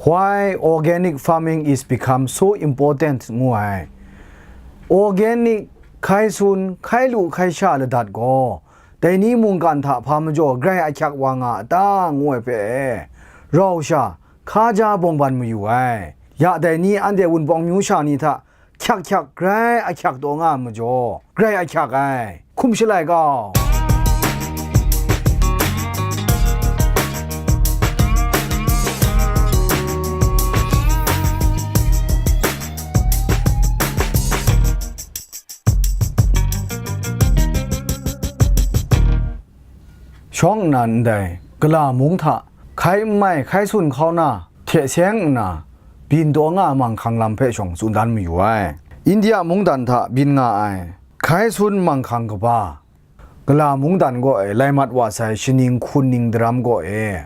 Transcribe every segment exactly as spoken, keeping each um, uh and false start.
Why organic farming is become so important ngu ai. Organic hkai sun, hkai lu hkai sha ladat gaw, dai ni mungkan hta hpa majaw grai ahkyak wa nga a ta ngu ai hpe, rau sha, hkaja bawng ban mayu ai. Ya dai ni anhte Wunpawng myu sha ni hta hkyak hkyak grai ahkyak taw nga ai majaw, grai ahkyak ai. Hkum shalai kau. Shawng nnan ndai, gala mung hta, hkai n mai, hkai sun hkauna, hte seng nna, byin taw nga ai manghkang lam hpe shawng tsun dan mayu ai. India mungdan hta byin nga ai, hkai sun manghkang kaba, gala mungdan gaw e, lai mat wa sai, shaning hkun ning daram gaw e,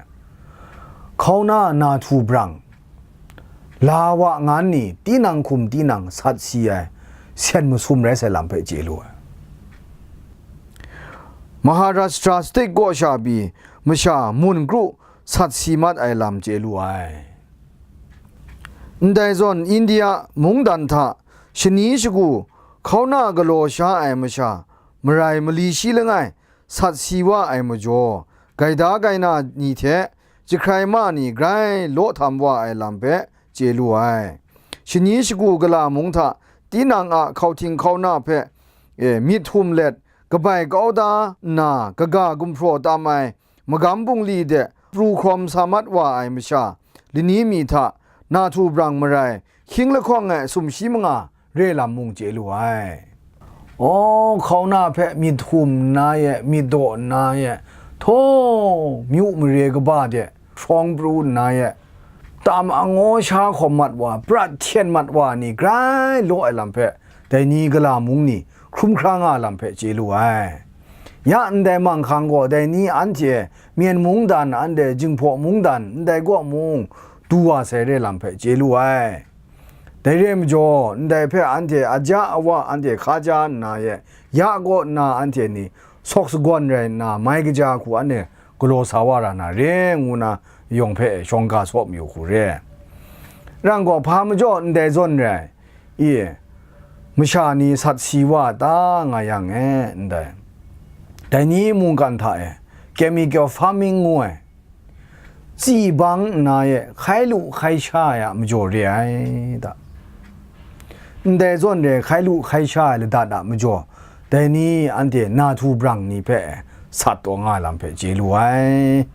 hkauna na htu brang, la wa ngan ni, tinang hkum tinang sat si ai, sen masum rai sai lam hpe chye lu ai. Maharashtra state kaw sha pyi, masha mun kru sat si mat ai lam chye lu ai. Ndai zawn India mungdan hta shani shagu hkauna galaw sha ai masha, marai mali shi langai sat si wa ai majaw, gaida gaina ni hte jahkrai ma ni grai law htam wa ai lam hpe chye lu ai. Shani shagu gala mung hta tinang a hkauhting hkauna hpe, e, myit htum let, kabai kau da nna, kaga gumhpraw tam ai magam bungli de pru hkrawm sa mat wa ai masha, lani mi hta, na htu brang marai, hkying lahkawng e sumshi manga re lam mung chye lu ai. Aw, hkauna hpe myit htum nna ye, myit daw nna ye, htaw, myu mare kaba de hkrawng pru nna ye, tam angaw sha hkawm mat wa, prat hten mat wa ni grai law ai lam hpe, dai ni gala mung ni hkrum hkra nga ai lam hpe chye lu ai. Ya ndai manghkang gaw dai ni anhte Myen mungdan, anhte Jinghpaw mungdan, ndai kaw mung du wa sai re lam hpe chye lu ai. Dai re ai majaw, ndai hpe anhte aja awa anhte hkaja nna ye, ya kaw nna anhte ni sawk sagawn rai nna, mai kaja hku anhte galaw sa wa ra na re, ngu na yawng hpe shawng ga saw mayu hku re. Rang gaw, hpa majaw ndai zawn rai, i, masha ni sat si wa ta nga yang e, ndai, dai ni mungkan hta e, chemical farming ngu ai, tsi bang nna ye hkai lu hkai sha ai a majaw re ai ta? Ndai zawn re hkai lu hkai sha ai ladat a majaw, dai ni anhte na htu brang ni hpe sat taw nga ai lam hpe chye lu ai.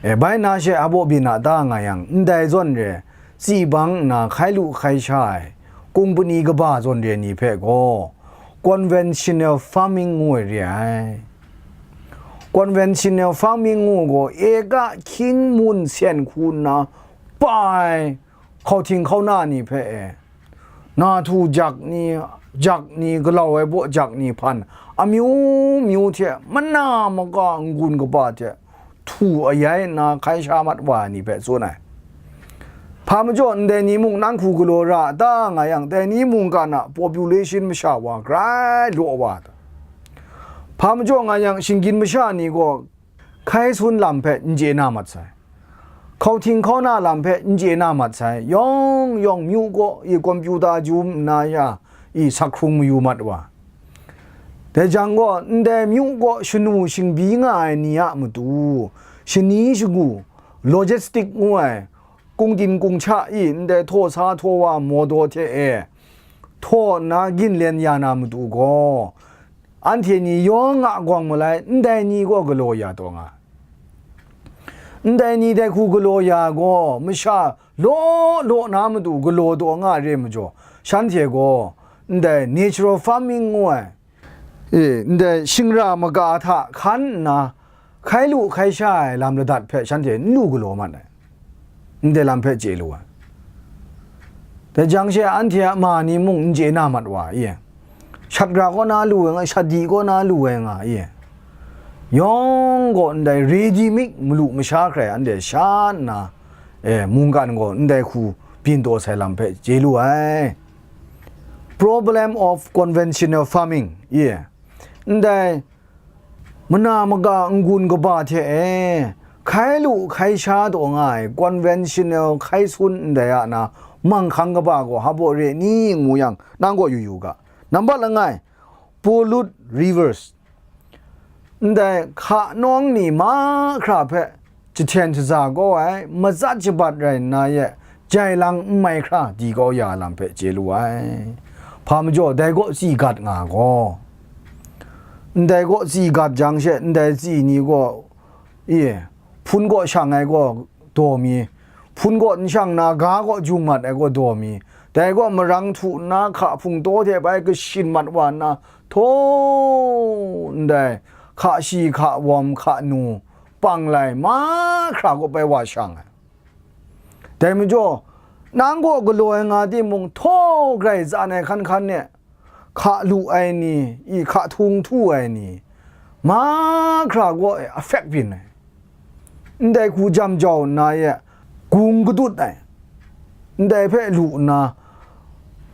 E, bai na she a baw byin a ta nga yang, ndai zawn re tsi bang nna hkai lu hkai sha ai, kungpani kaba zawn re ni hpe gaw, conventional farming ngu ai re ai. Conventional farming ngu gaw, eka hkying mun sen hku nna pa ai hkauhting hkauna ni hpe e, na htu jak ni, jak ni, galau ai baw jak ni hpan, amyu myu hte mana maka n-gun kaba hte, htu ayai nna hkai sha mat wa ai ni hpe tsun ai. Hpa majaw ndai ni mung nan hku galaw ra a ta nga yang, dai ni mungkan a population masha wa grai law wa ta? Hpa majaw nga yang, shinggyim masha ni gaw hkai sun lam hpe n chye na mat sai, hkauhting hkauna lam hpe n chye na mat sai, yawng yawng myu kaw i kompyuta jum nna ya i sak hkrung mayu mat wa. Dai jang gaw, ndai myu kaw shanu shingbyi nga ai ni a matu, shani shagu, logistic ngu ai, kungtin kungcha i ndai htaw sa htaw wa mawdaw hte e, htaw nna ginlen ya na matu gaw, anhte ni yawng a gawng malai ndai ni gaw galaw ya taw nga ai. Ndai ni dai hku galaw ya gaw, masha law law na matu galaw taw nga ai re majaw, shanhte gaw ndai natural farming ngu ai, e, ndai shingra maga hta hkan nna, hkai lu hkai sha ai lam ladat hpe shanhte n lu galaw mat ai, ndai lam hpe chye lu ai. Dai jang she anhte a ma ni mung n chye na mat wa i? Shat ra kaw na lu ai nga, shat di kaw na lu ai nga i? Yawng gaw ndai ready made malu masha hkrai anhte sha nna, e, mungkan gaw ndai hku byin taw sai lam hpe chye lu ai. Problem of conventional farming, i? Ndai mana maga n-gun kaba hte e, Hkai lu hkai sha taw nga ai conventional hkai sun ndai a na manghkang kaba gaw hpa baw re ni ngu yang, nang gaw yu yu ga. Nambat langai, pollute rivers. Ndai hka nawng ni mahkra hpe jahten shaza kau ai, matsat shabat rai nna ye, jai lang n mai hkra di kau ya lam hpe chye lu ai. Hpa majaw, dai kaw tsyi gat nga gaw, ndai kaw tsyi gat jang she, ndai tsyi ni gaw, e, hpun kaw shang ai gaw daw mi, hpun kaw n shang na, ga kaw jung mat ai gaw daw mi, dai gaw marang htu nna, hka hpung taw hte bai kashin mat wa nna, htaw ndai hka shi, hka wawm, hka nu, panglai mahkra kaw bai wa shang ai. Dai majaw, nang gaw galaw ai nga timung, htaw grai tsan ai hkan hkan e, hka lu ai ni, i hka htung htu ai ni, mahkra gaw e affect byin ai. Ndai hku jam jau nna ye, gung kadut ai. Ndai hpe lu nna,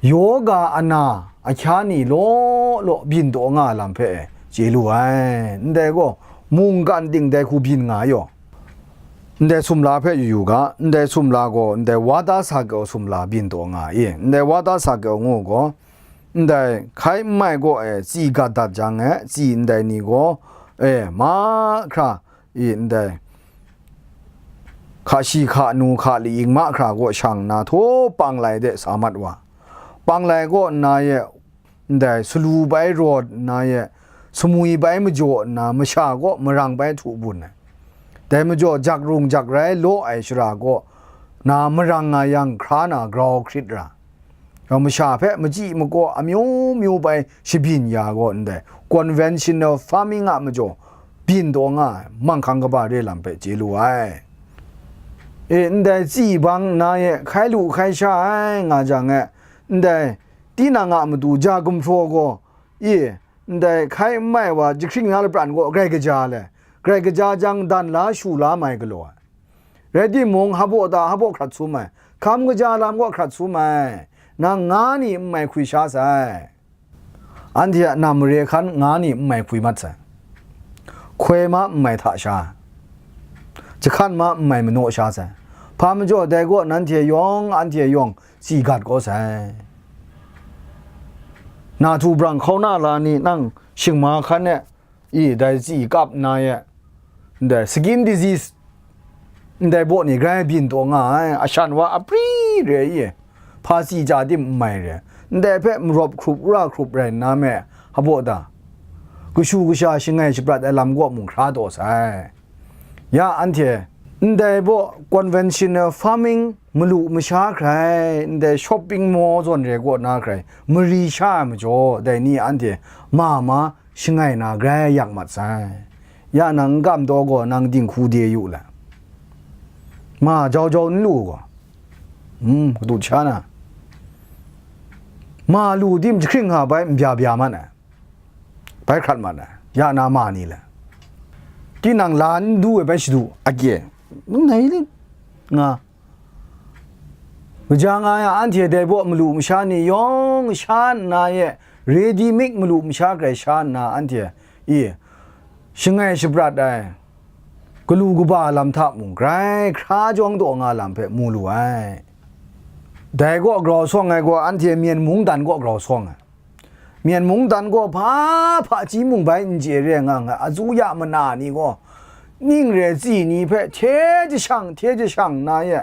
yoga ana ahkya ni law law byin taw nga lam hpe chye lu ai. Ndai gaw, mungkan ting dai hku byin nga yaw. Ndai sumla hpe yu yu ga, ndai sumla gaw ndai wata sa kyaw sumla byin taw nga i. Ndai wata sa kyaw ngu gaw, ndai hkai n mai gaw e tsyi gat dat jang e, tsyi ndai ni gaw e mahkra i, ndai hka shi, hka nu, hka liying mahkra gaw shang nna, htaw panglai de sa mat wa. Panglai kaw nna ye, ndai salu bai rawt nna ye, samwi bai majaw nna, masha kaw marang bai htu bun ai. Dai majaw, jak rung jak rai law ai shara kaw na marang nga yang, hkra na grau hkrit ra, rau masha hpe machyi makaw amyu myu bai shabyin ya gaw ndai conventional farming a majaw byin taw nga ai, manghkang kaba re lam hpe chye lu ai. E, ndai tsyi bang nna ye hkai lu hkai sha ai nga jang e, ndai tinang a matu ja gumhpraw gaw, e, ndai hkai n mai wa jahkring na lapran gaw grai kaja le, grai kaja jang dan la shu la mai galaw ai. Rai timung, hpa baw ta, hpa baw hkrat sum ai, hkam kaja lam gaw hkrat sum ai, nang nga ni n mai hkwi sha sai. Anhte a nam mare hkan nga ni n mai hkwi mat sai. Hkoi ma n mai hta sha, jahkan ma n mai manaw sha sai. Hpa majaw, dai gaw nanhte yawng, anhte yawng, tsyi gat kau sai. Na htu brang hkauna la ni nang shingma hkan e, i, dai tsyi kap nna ye, ndai skin disease, ndai baw ni grai byin taw nga ai, ashan wa apri re i, hpa tsyi ja tim n mai re, ndai hpe marawp hkrup ra hkrup rai nna me, hpa baw ta, kashu kasha shangai shaprat ai lam kaw mung hkra taw sai. Ya anhte, ndai baw conventional farming malu masha hkrai, ndai shopping mall zawn re kaw na hkrai, mari sha ai majaw, dai ni anhte ma ma shangai na grai yak mat sai. Ya nang n kam taw gaw, nang dinghku de yu le. Ma jau jau n lu gaw, mm, kadut sha na, ma lu tim jahkring nga bai n bya bya man ai. Bai hkrat mat ai, ya na ma ni le. Tinang la n du ai bai shadu, akye, n dai le nga. Kaja nga yang, anhte dai baw malu masha ni yawng sha nna ye, ready made malu masha grai sha nna, anhte i, shangai shaprat ai, galu kaba lam hta mung grai hkra jawng taw nga lam hpe mu lu ai. Dai kaw grau sawng ai gaw, anhte Myen mungdan kaw grau sawng ai. Myen mungdan gaw hpa hpaji mung bai n chye re nga nga, azu ya mana ni gaw, ning re tsi ni hpe hte jashang hte jashang nna ye,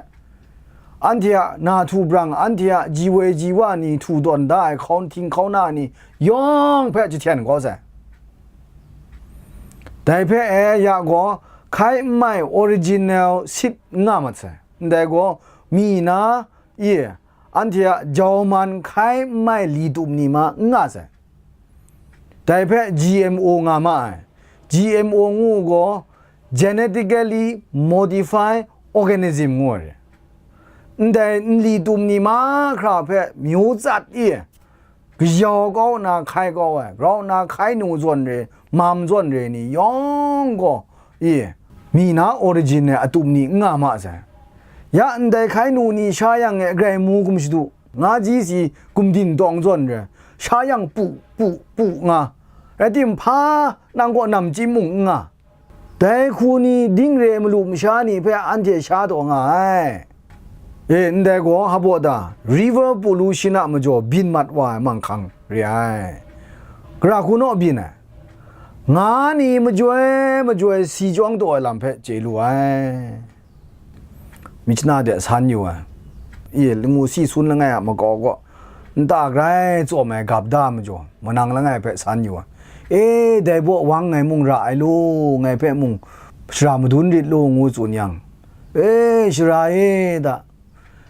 anhte a na htu brang, anhte a ji woi ji wa ni htu tawn da ai hkaun hting hkauna ni yawng hpe jahten kau sai. Dai hpe e ya gaw, hkai n mai original seed n nga mat sai. Ndai gaw, mi na, i, anhte a jau man hkai n mai li tum ni ma n nga sai. Dai hpe G M O nga ma ai. G M O ngu gaw, genetically modified organism ngu ai. Ndai n li tum ni mahkra hpe myu tsat i, kayau kau nna hkai kau ai, grau nna hkai nu zawn re, mam zawn re ni yawng gaw, i, mi na origin e atum ni n nga ma sai. Ya ndai hkai nu ni sha yang e grai mu gum shadu, nga ji si gumdin dawng zawn re, sha yang pu, pu, pu nga, rai tim hpa nang kaw namchyim mung n nga. Dai hku ni ding re malu masha ni hpe anhte sha taw nga ai. E, ndai gaw hpa baw ta, river pollution a majaw byin mat wa ai manghkang re ai. Gara hku naw byin ai. Nga ni majoi majoi si chyawng taw ai lam hpe chye lu ai. Myitkyina de san yu ai. E, lamu si sun langai a makau kaw, nta grai tsawm ai gap da majaw, manang langai hpe san yu ai. E, dai baw wang ngai mung ra ai lu, ngai hpe mung shara madun rit lu, ngu tsun yang, e, shara e da,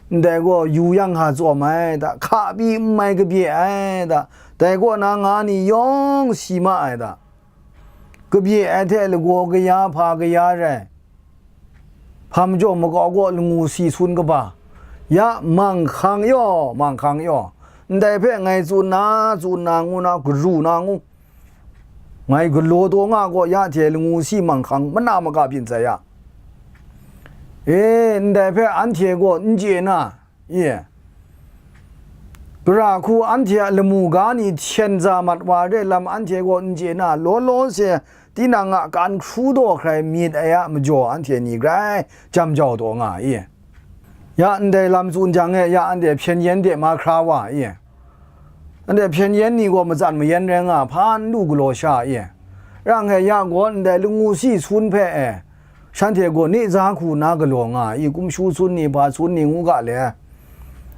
ndai gaw yu yang hka tsawm ai da, hka pyi n mai kabye ai da, dai kaw na nga ni yawng si ma ai da, kabye ai hte lagaw kaya hpa kaya rai, hpa majaw makau kaw lamu si sun kaba, ya manghkang yaw, manghkang yaw, ndai hpe ngai tsun na, tsun na ngu na, garu na ngu, ngai galaw taw nga gaw, ya hte lamu si manghkang mana maka byin sai ya. E, ndai hpe anhte gaw n chye na, e, gara hku anhte a lamu ga ni hten za mat wa re lam anhte gaw n chye na, law law se tinang a kan hkru daw hkrai myit ai a majaw anhte ni grai jam jau taw nga i. Ya ndai lam tsun jang e, ya anhte hpyen yen de mahkra wa i. Anhte hpyen yen ni gaw matsan mayan rai nga, hpa n lu galaw sha i. Rang e, ya gaw ndai lamu si sun hpe e, shanhte gaw ni za hku na galaw nga i, kumshu sun ni, hpa sun ni ngu ga le.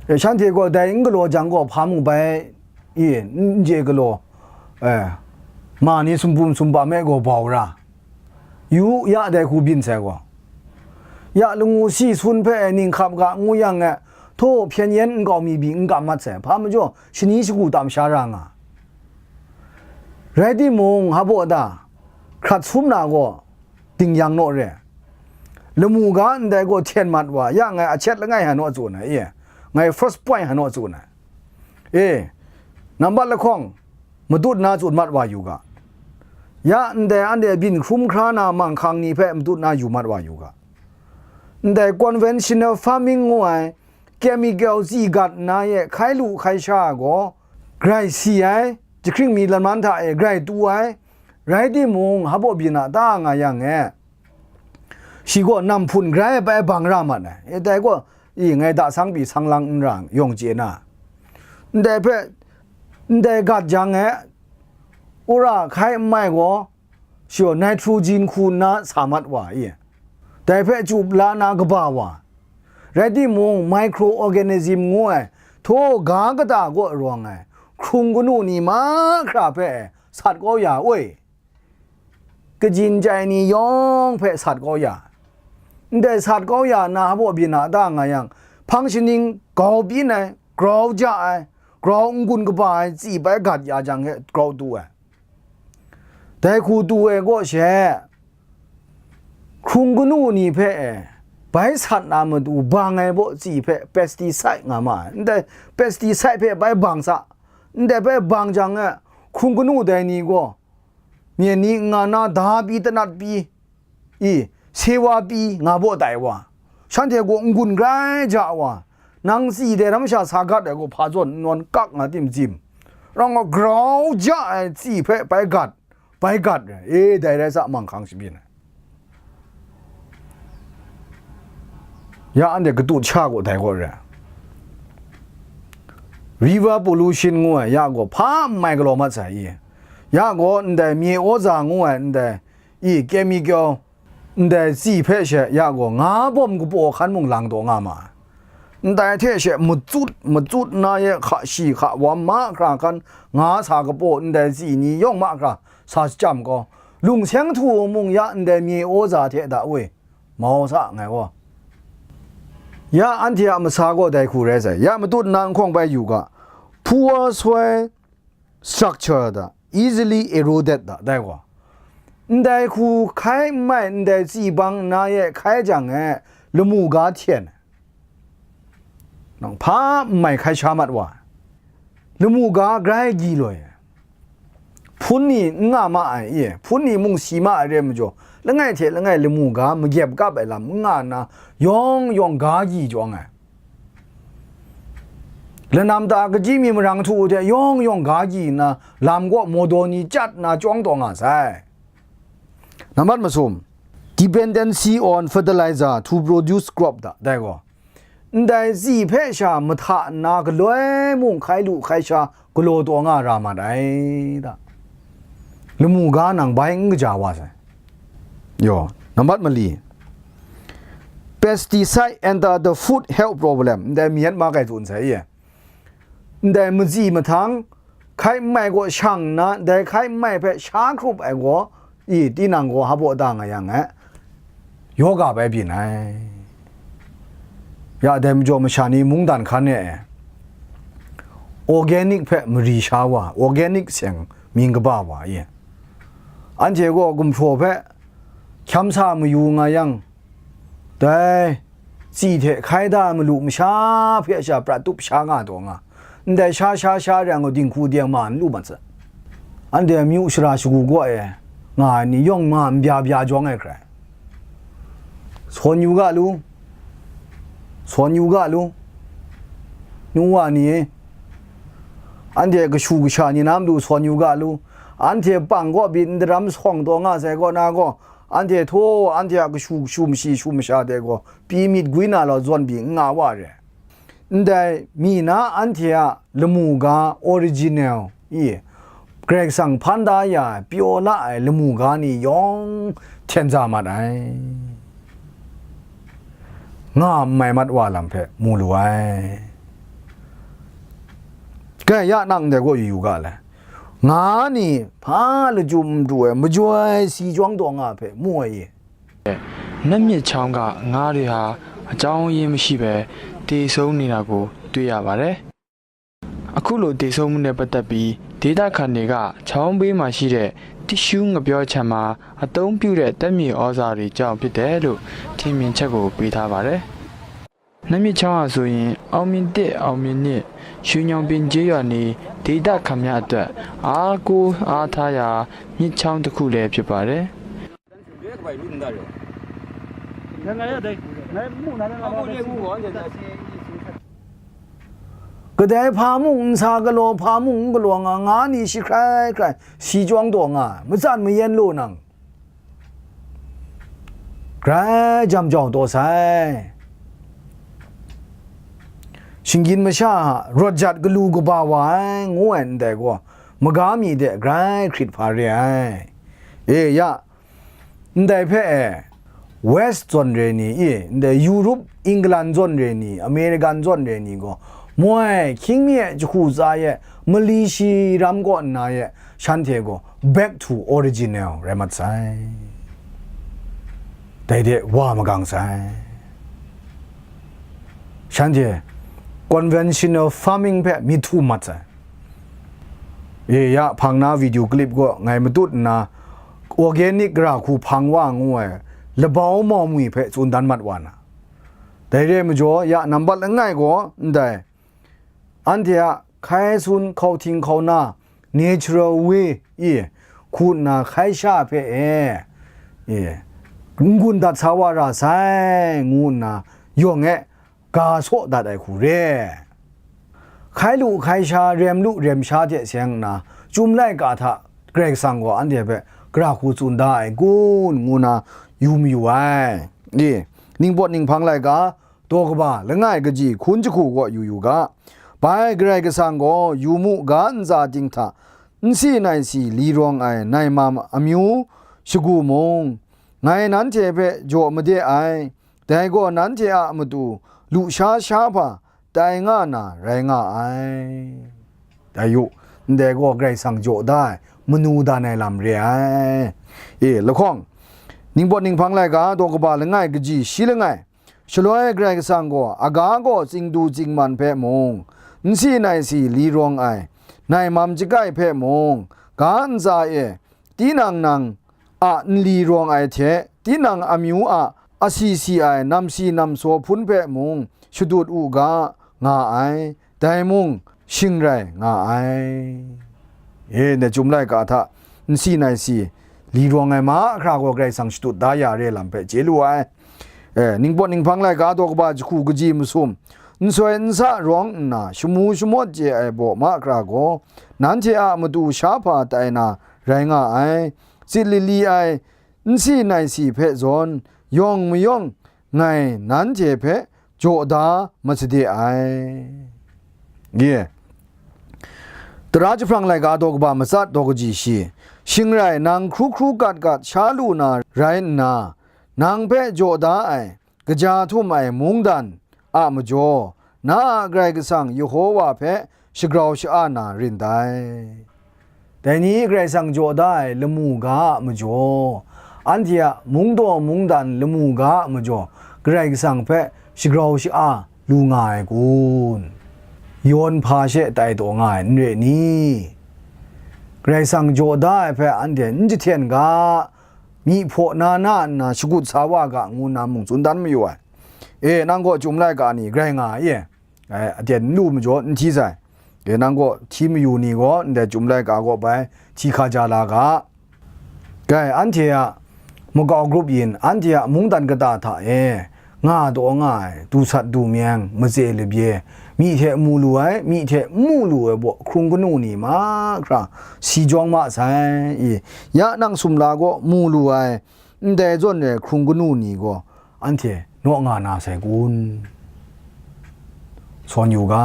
E, shanhte gaw dai n galaw jang gaw, hpa mu bai i, n je galaw, e, ma ni sumpum sumpam e gaw bau ra. Yu ya, dai hku byin sai gaw, ya lamu si sun hpe ninghkap ga ngu yang e, htaw hpyen yen nkau mi pyi n kam mat sai, hpa majaw shani shagu tam sha ra nga. Rai timung, hpa baw ta, hkrat sum na gaw, ding yang naw re. Lamu ga ndai gaw hten mat wa, ya ngai achet langai hpa naw tsun ai, e, ngai first point hpa naw tsun ai. E, nambat lahkawng, matut na tsun mat wa yu ga. Ya ndai anhte byin hkrum hkra na manghkang ni hpe matut na yu mat wa yu ga. Ndai conventional farming ngu ai, chemical tsi gat nna e hkai lu hkai sha gaw, grai si ai, jahkring mi lam nan hta e grai tu ai, rai timung, hpa baw byin a ta nga yang e, shi gaw nam hpun grai bai bang ra mat ai. E, dai gaw, i, ngai da sang pyi sang lang n ra yawng chye na, ndai hpe, ndai gat jang e, ura hkai n mai gaw, shi gaw nitrogen hku nna sa mat wa i, dai hpe chup la na kaba wa, rai timung, microorganism ngu ai, htaw ga kata kaw rawng ai, hkrung kanu ni mahkra hpe sat kau ya, oi, kaji chyai ni yawng hpe sat kau ya. Ndai sat kau ya na, hpa baw byin a ta nga yang, hpang shaning grau byin ai, grau ja ai, grau n-gun kaba ai tsi bai gat ya jang e grau tu ai. Dai hku tu ai kaw she, hkrung kanu ni hpe e, bai sat na matu bang ai baw tsi hpe pesticide nga ma ai. Ndai pesticide hpe bai bang sa, ndai bai bang jang e, hkrung kanu dai ni gaw, myen ni n nga na, da pyi, tanat pyi, i, sewa pyi nga baw tai wa, shanhte gaw n-gun grai ja wa, nang tsi dai ram sha sa gat ai gaw, hpa zawn n nawn kak nga tim tsim, rang gaw grau ja ai tsi hpe bai gat, bai gat, e, dai rai sa, manghkang shabyin ai. Ya anhte katut sha gaw dai gaw re. River pollution ngu ai, ya gaw hpa n mai galaw mat sai i. Ya gaw ndai mye aw za ngu ai, ndai i, chemical, ndai tsi hpe she ya gaw nga bawm kapaw hkan mung lang taw nga ma ai. Ndai hte she matsut matsut na e hka shi hka wam mahkra hkan nga sa kapaw ndai tsi ni yawng mahkra sa shachyam gaw, lungseng htu mung ya ndai mye aw za hte da we, mau sa ngai gaw. Ya anhte a masa gaw dai hku rai sai, ya matut nna n hkawng bai yu ga, poor soil structure da, easily eroded da, dai gaw. Ndai hku hkai n mai, ndai tsi bang nna e hkai jang e, lamu ga hten ai. Nang hpa n mai hkai sha mat wa ai. Lamu ga grai gyi loi ai. Hpun ni n nga ma ai, e, hpun ni mung si ma ai re majaw, langai hte langai lamu ga magyep kap ai lam n nga nna, yawng yawng ga gyi jawng ai. Lanam ta kachyi mi marang htu hte yawng yawng ga gyi nna, lam gaw mawdaw ni chyat nna chyawng taw nga sai. Nambat masum, Dependency on fertilizer to produce crop da, dai gaw, ndai tsi hpe sha mahta nna galoi mung hkai lu hkai sha galaw taw nga ra mat ai da. Lamu ga nang bai n kaja wa sai. Yaw, nambat mali. Pesticide enter the food health problem. Ndai Myanmar kai tsun sai ye. Ndai matsi mahtang, hkai n mai gaw shang nna, ndai hkai n mai hpe sha hkrup ai gaw, i, tinang gaw hpa baw da nga yang e, yoga bai byin ai. Ya dai majaw masha ni mungdan hkan e, organic hpe mari sha wa, organic seng mying kaba wa, i, anhte gaw gumhpraw hpe hkyam sa mayu nga yang, dai tsi hte hkai da malu masha hpe sha prat tup sha nga taw nga, ndai sha sha sha reng dinghku deng ma n lu mat saw. Anhte amyu shara shagu gaw e nga ai ni yawng ma n bya bya jawng ai hkrai, sawn yu ga lu, sawn yu ga lu, nu wa ni e, anhte kashu kasha ni na matu sawn yu ga lu, anhte pang kaw byin daram sawng taw nga sai kaw na gaw, anhte htaw, anhte a kashu kashu mashi shu masha de gaw, pyi myit gwi na lau zawn pyi n nga wa re. Ndai mi na anhte a lamu ga original i, Karai Kasang hpan da ya ai, pyaw la ai lamu ga ni yawng hten za mat ai, nga n mai mat wa lam hpe mu lu ai. Kai ya nang ndai gaw yu yu ga le, nga ni hpa lachyum n du ai majoi si jawng taw nga hpe mu ai ye. နတ်မြစ်ချောင်းကငါးတွေဟာအကြောင်းအရင်းမရှိဘဲသေဆုံးနေတာကိုတွေ့ရပါတယ်။အခုလိုသေဆုံးမှုနဲ့ပတ်သက်ပြီးဒေသခံတွေကချောင်းဘေးမှာရှိတဲ့တစ်ရှူးငပြောခြံမှာအသုံးပြုတဲ့ဓာတ်မြေဩဇာတွေကြောင့်ဖြစ်တယ်လို့ထင်မြင်ချက်ကိုပေးထားပါတယ်။နတ်မြစ်ချောင်းဟာဆိုရင်အောင်မြင်တစ်အောင်မြင်နှစ်ရွှေညောင်ပင်ကျေးရွာနေဒေသခံများအတွက်အားကိုးအားထားရာမြစ်ချောင်းတစ်ခုလည်းဖြစ်ပါတယ်။Kadai hpa mung n sa galaw, hpa mung n galaw nga, nga ni shi hkrai hkrai si chyawng taw nga, matsan mayan law nang, grai jam jau taw sai. Shinggyim masha a rawt jat galu kaba wa ai, ngu ai ndai gaw, maga mi de grai hkrit hpa re ai. E ya, ndai hpe e, West zawn re ni i, ndai Europe, England zawn re ni, American zawn re ni gaw, moi hkying mi e jahku tsa e, mali shi ram kaw nna e, shanhte gaw back to original rai mat sai. Dai de wa magang sai. Shanhte conventional farming hpe myit htum mat sai. E ya hpang na video clip gaw ngai matut nna, organic gara hku hpang wa ngu ai labau mau mwi hpe tsun dan mat wa na. Dai re ai majaw, ya nambat langai gaw ndai, anhte a hkai sun hkau hting hkau na, natural way i, hku nna hkai sha hpe e, e, n-gun dat sa wa ra sai, ngu nna yawng e ga saw dat ai hku re. Hkai lu hkai sha, rem lu rem sha hte seng nna, Chyum laika hta Karai Kasang gaw anhte hpe gara hku tsun da ai kun, ngu nna yu mayu ai. I, Ningpawt Ninghpang laika, daw kaba langai kaji hkun jahku kaw yu yu ga. Bai Karai Kasang gaw, yu mu, ga ntsa ting hta, nsi naisi li rawng ai naimam amyu shagu mung, ngai nanhte hpe jaw made ai, dai gaw nanhte a matu lusha sha hpa tai nga na rai nga ai. Dai yu, ndai gaw Karai Kasang jaw da ai, manu dan ai lam re ai. E, lahkawng, Ningpawt Ninghpang laika, daw kaba langai kaji shi langai, Shaloi Karai Kasang gaw, aga gaw tsingdu tsingman hpe mung, nsi naisi li rawng ai, naimam chyakai hpe mung, ga ntsa e, tinang nang a nli rawng ai hte, tinang amyu a asi si ai namsi namsaw hpun hpe mung shadut u ga, nga ai. Dai mung shing rai nga ai. E, ndai Chyum laika hta nsi naisi li rawng ai mahkra gaw Karai Kasang shadut da ya re lam hpe chye lu ai. E, Ningpawt Ninghpang laika daw kaba jahku kaji masum, nsoi nsa rawng nna shamu shamawt chye ai baw mahkra gaw, nanhte a matu sha hpa tai na rai nga ai. Tsit lili ai, nsi naisi hpe zawn yawng mayawng ngai nanhte hpe jaw da masade ai. Ye. Tara jahprang laika daw kaba matsat daw kaji shi, shing rai nang hkru hkru gat gat sha lu na rai nna, nang hpe jaw da ai, kaja htum ai mungdan a majaw, na a Karai Kasang Yehova hpe shagrau sha-a na rin dai. Dai ni Karai Kasang jaw da ai lamu ga a majaw, anhte a mungdaw mungdan lamu ga a majaw, Karai Kasang hpe shagrau sha-a lu nga ai kun? Yawn hpa she tai taw nga ai n re ni? Karai Kasang jaw da ai hpe anhte n jahten ga, myi hpaw na na nna shakut sa wa ga, ngu nna mung tsun dan mayu ai. E, nang gaw chyum laika ni grai nga ai e. Ai, aten n lu majaw n hti sai. E, nang gaw hti mayu ni gaw ndai chyum laika gaw bai hti hkaja la ga. Gai, anhte a makau grup yin, anhte a mungdan kata hta e nga taw nga ai, du sat du meng, matse labye, myi hte mu lu ai, myi hte n mu lu ai baw hkrung kanu ni mahkra si jawng ma sai i, ya nang sumla gaw mu lu ai, ndai zawn ai hkrung kanu ni gaw anhte naw nga na sai kun? Sawn yu ga.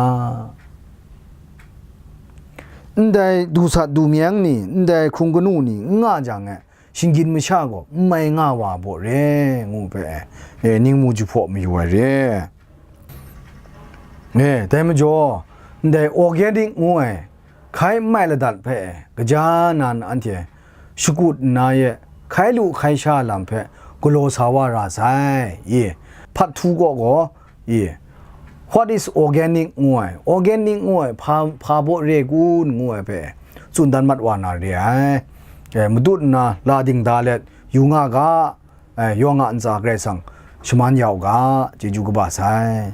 Ndai du sat du meng ni, ndai hkrung kanu ni n nga jang e, shinggyim masha gaw n mai nga wa baw re, ngu hpe, e, ningmu jahpaw mayu ai re. E, dai majaw, ndai organic ngu ai, hkai n mai ladat hpe, kaja nan anhte shakut nna ye, hkai lu hkai sha lam hpe galaw sa wa ra sai, i, hpat htu kaw gaw, i, what is organic ngu ai, organic ngu ai, hpa, hpa baw re kun ngu ai hpe, tsun dan mat wa na re ai. E, matut nna la dingda let yu nga ga, e, yawng a ntsa Karai Kasang shaman ya u ga, chyeju kaba sai.